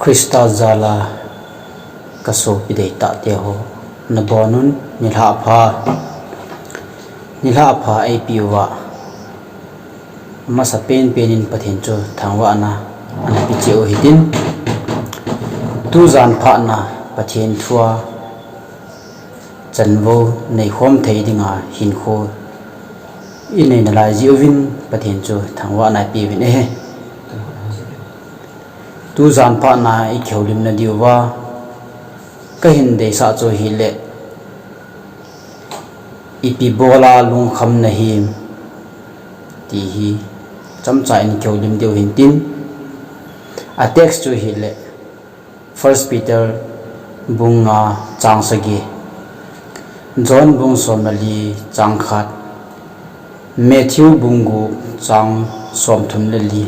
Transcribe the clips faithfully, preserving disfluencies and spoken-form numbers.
Christa jal a kasopi deitah teho, nabonun nilhah pha, nilhah pha eipe uva, amasa penpen in Pathen chu thangvahna ana pe cheh u hitin, tujan phatna Pathen thua chanvo neikhom thei dinga hinkho inei nalai jeh uvin Pathen chu thangvahna eipe uvin ahi. Tujan phatna ikihoulimna diuva kahin deisah chu hileh, ipi bola lungkham nahim ti hi chomcha in kihoulim diu hintin, a text chu hileh, First Peter bung nga chang sagi, John bung som le li chang khat, Matthew bung gup chang somthum le li.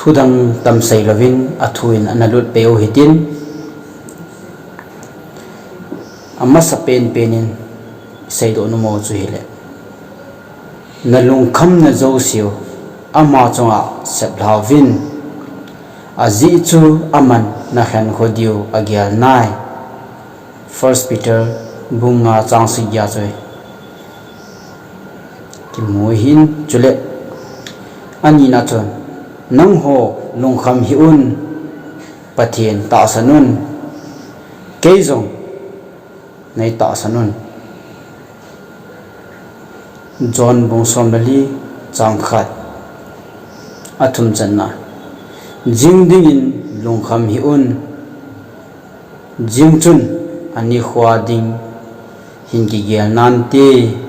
Thudang tam seilouvin athu in ana lut peh u hitin, amasa penpen in seidoh nom u chu hileh, nalungkhamna jouseu ama chunga seplhauvin, ajeh chu aman nakhenkho diu agel nai. First Peter bung nga chang sagi a chu kimu ahin, chuleh anina chun, nangho lungkham hih un, Pathen tahsan un, kei jong neitahsan un. John bung som le li chang khat, athum channa, jing dingin lungkham hih un, jing chun anikhoa ding hin kigel nante.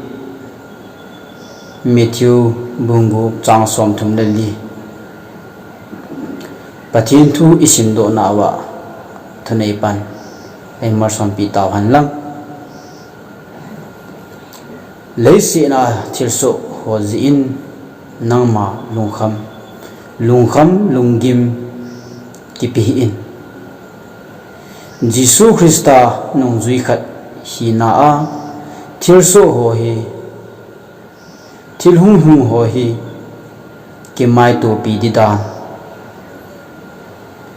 Matthew bung gup chang somthum le li. Pathen thu isimdoh nauva thunei pan eimalsompi tauhen lang. Leiset a thilsoh ho jeh in nangma lungkham, lungkham lunggim kipe hih in. Jesu Christa nungjui khat hina a thilsoh ho hi, thil hunglhung ho hi kimaitopi di dan,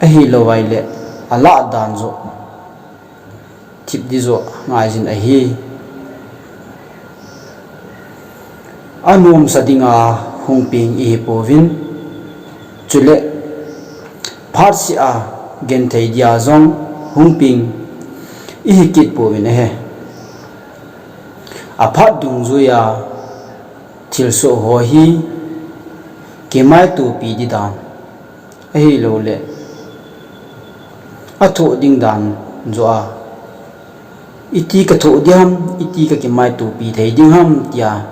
ahilouva ahileh alah dan joh, thip di joh ngaijin ahi. Anomsa dinga hung peng ihi pouvin, chuleh phatseh a genthei dia jong hung peng ihi kit pouvin ahi. Aphat dungjuia thilsoh ho hi kimaitopi di dan, ahilouleh athoh ding dan joh a, iti kathoh diham, iti kakimaitopi thei dingham tia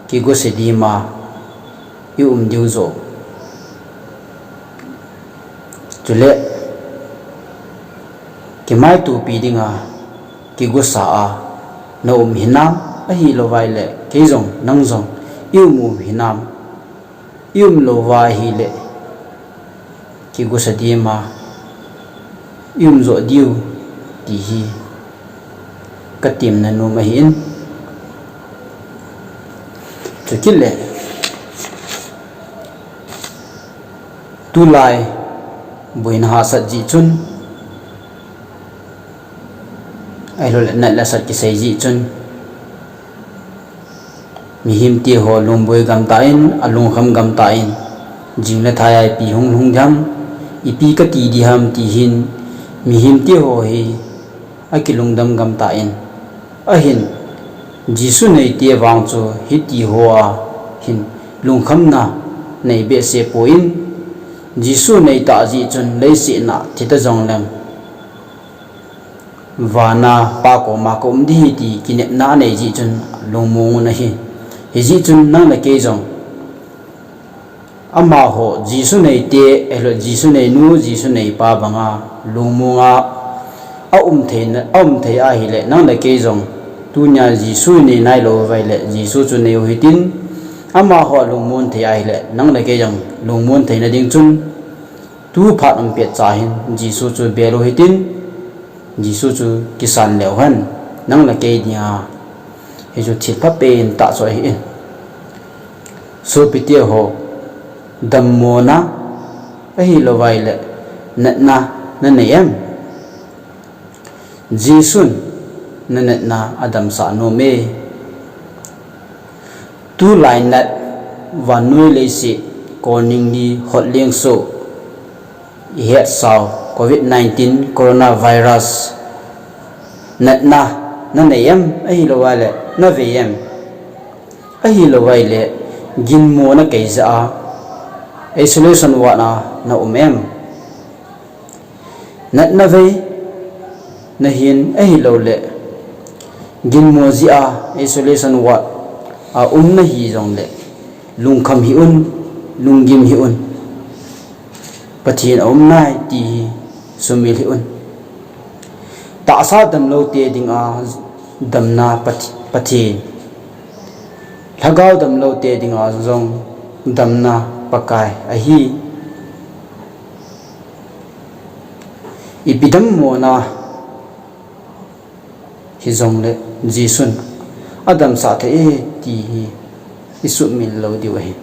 kigosa dima ium diu joh. Chuleh kimaitopi dinga kigosa a naum hinam, ahilouva ahileh kei jong nang jong ium u hinam, ium louva ahileh kigosa dima ium joh diu ti hi katemna nom ahin. Chukit leh, tulai boina hahsat jeh chun, ahilouleh nat le sat kisei jeh chun, mihemte ho lungboi gamtah in, alungkham gamtah in, jing le thai a ipi hung lhung diham, ipi kati diham ti hin, mihemte ho hi akilungdam gamtah in, ahin, Jesu neite vang chu hiti hoa hin lungkhamna nei behseh poi, Jesu neitah jeh chun leiset a thita jongleng, vana Pa koma kaum ding ahi ti kinepna anei jeh chun lungmong un ahi. Hijeh chun nang le kei jong, amaho Jesu neite, ahilouleh Jesu neinu, Jesu neipa banga lungmonga aum thei, aum thei ahileh, nang le kei jong tunia Jesu nei nailouva ahileh Jesu chu nei u hitin, amaho lungmon thei ahileh, nang le kei jong lungmon theina ding chun, tu phat um petcha hin Jesu chu bel u hitin, Jesu chu kisan leu hen, nang le kei dinga hichu thil phapen tah chu ahin. Sopite ho, Dammona ahilouvaile natna nanei em? Jesun nanatna adamsah nom e. Tulai nat vannoi leiset kolning ni hotleng soh ihetsau covid nineteen coronavirus natna nanei em? Ahilouvaile navei em? Ahilouvaile ginmo nakeija a isolation ward a naum em? Natna vei nahin ahiloule ginmo jeh a isolation ward a um nahi jongle lungkham hih un, lunggim hih un. Pathen aum nai ti hi sumil hih un. Tahsa damloute dinga damna Pathen, Lhagao damloute dinga jong damna Pakai ahi. Ipi dammona hijongle Jesun adamsah thei e ti hi isumil lou diu ahi.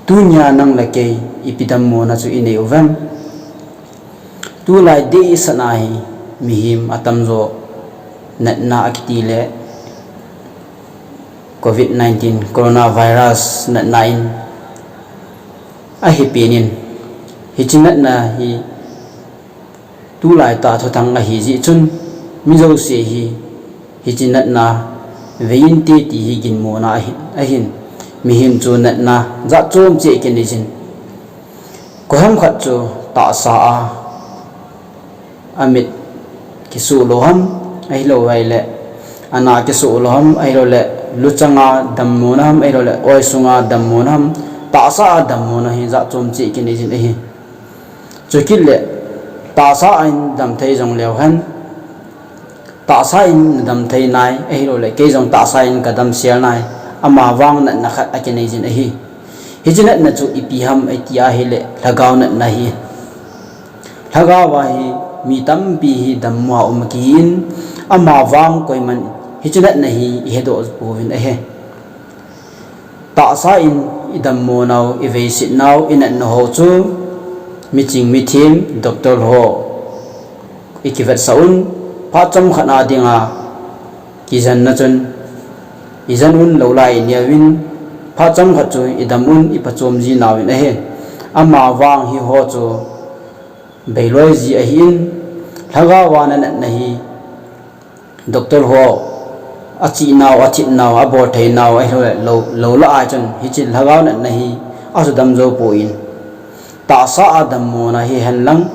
Tunia nang le kei ipi dammona chu inei uvem? Tulai dehset a hi mihem atamjo natna akiti le covid nineteen coronavirus natna in ahipen in, hiche natna hi tulaitah thuthang ahijeh chun mi jouse hi hiche natna vei inte ti hi ginmona ahin, mihem chu natna jat chom cheh kinei jin. Koiham khat chu tahsa a amit kisoh lou ham, ahilouvale ana kisoh lou ham, ahiloule luchanga dammona ham, ahiloule oisunga dammona ham, tahsa a dammona hi jat chom cheh kinei jin ahi. Chukit le tahsa in damthei jongleu hen, tahsa in nadamthei nai, ahiloule kei jong tahsa in kadamsel nai, amavang natna khat akinei jin ahi. Hiche natna chu ipi ham iti ahile Lhagao natna ahi. Lhagao a hi mi tampi hi dammo a um akihin, amavang koiman hiche natna hi ihedoh pouvin ahi. Tahsa in idammonau, iveisetnau, inatna ho chu miching mithem, doctor ho ikivetsah un, phat chomkhat a dinga kijenna chun ijen un, lou lai ineuvin, phat chomkhat chu idam un, iphachom jinauvin ahi. Amavang hiho chu beiloi ji ahin, Lhagao a natna hi doctor ho achehnau, athipnau, aboltheinau ahiloule lou, lou lah a chun hiche Lhagao natna hi asudam jou poi. Tahsa a dammona hihen lang,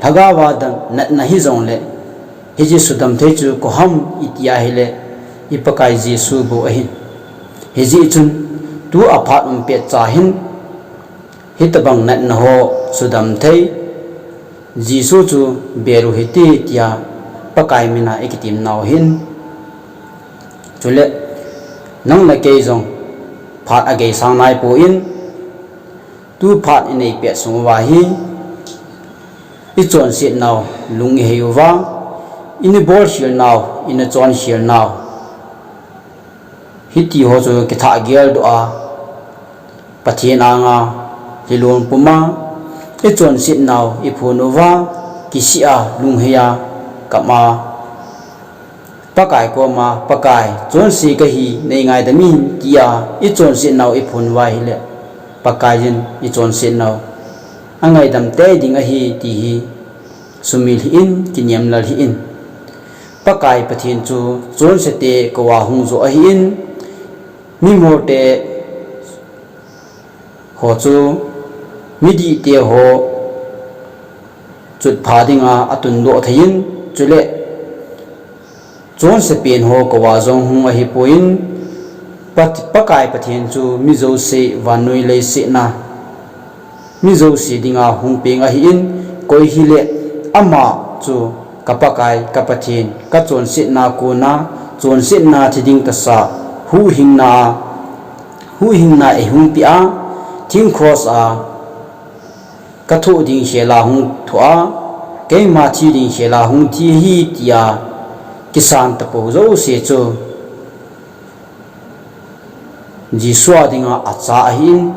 Lhagao a dam, natna hijongle hiche sudamthei chu koiham iti ahile iPakai Jesu bou ahin. Hijeh chun tua phat umpet cha hin hitobang natna ho sudamthei Jesu chu bel u hite tia Pakai mina ikitemnau hin. Chule nang le kei jong phat ageisang naipoi, tu phat inei pet sung uva hi ichonsetnau lung ihei uva, ina bolkhelnau, ina chonkhel nau hitiho chu kithah geldoh a, Pathen anga lhilon puma ichonsetnau iphon uva, kisih a, lunghei a, kap a Pakai koma, Pakai, chonse kahi, neingaidam in tia ichonsetnau iphon uva ahile Pakaiyin ichonsetnau angaidam tei ding ahi ti hi sumil hih in, kiniamlal hih in. Pakai Pathen chu chonsete kouva hung joh ahin, mimolte ho chu midihte ho chutpha dinga atundoh thei in, chule chonsepen ho kouva jong hung ahipoi, Pat, Pakai Pathen chu mi jouse vannoi leiset a mi jouse dinga hung peng ahin, koi hile ama chu ka Pakai, ka Pathen, kachonsetna kona chonsetna thi ding tasa huhhingna, huhhingna eihung peh a, thing cross a kathoh ding khel a hung thoh a, keima thi ding khel a hung thi ahi tia kisan tapou jouse chu Jesu a dinga acha ahin,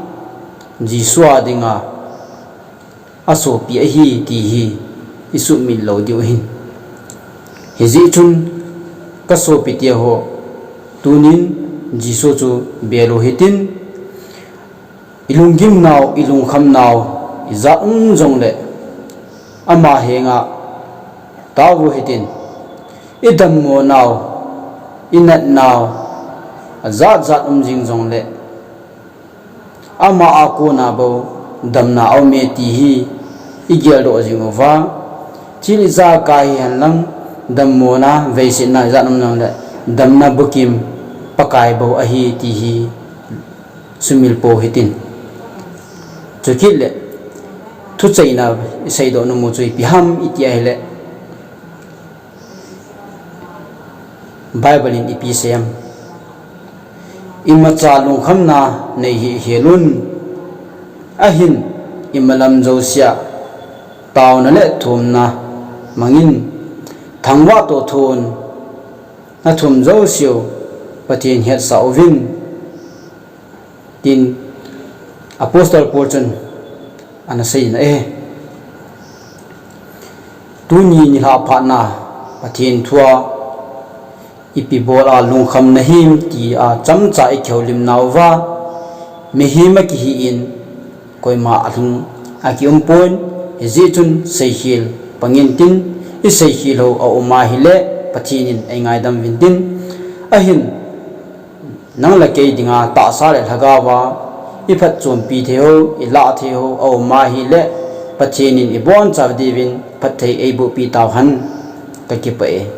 Jesu a dinga asopi ahi ti hi isumil lou diu ahin. Hijeh chun kasopite ho, tunin Jesu chu bel u hitin, ilunggimnau, ilungkhamnau, ijat um jongle ama henga tao u hitin, idammo nau, inatnau, ajat jat um jing jongle ama a kona bou damna aume ti hi igeldoh jing uva, thil ijakai hihen lang, dammona, veisetna ijat um jongle damna bukim Pakai bou ahi ti hi sumil pou hitin. Chukit le, thucheina iseidoh nom u chu ipi ham iti ahile, Bible in ipi sei em? Imacha lungkhamna nei hih hel un. Ahin, imalam jousea taona le thumna mangin, thangvah toh thon, nathum jouseu Pathen hetsah uvin, tin Apostle Paul chun ana seina ahi. Tuni nilhah phatna Pathen thua ipi bol a lungkham nahim tia chomcha ikihoulimnauva, mihem akihi in koima alhung akiumpon, hijeh chun seikhel pangin tin, iseikhel ho aum ahile Pathen in eingaidam uvin tin, ahin nang le kei dinga tahsa le lhagaova iphatchompi thei ho, ilah thei ho aum ahile Pathen in ibonchauva diuvin phatthei eibohpi tauhen. Kakipah e.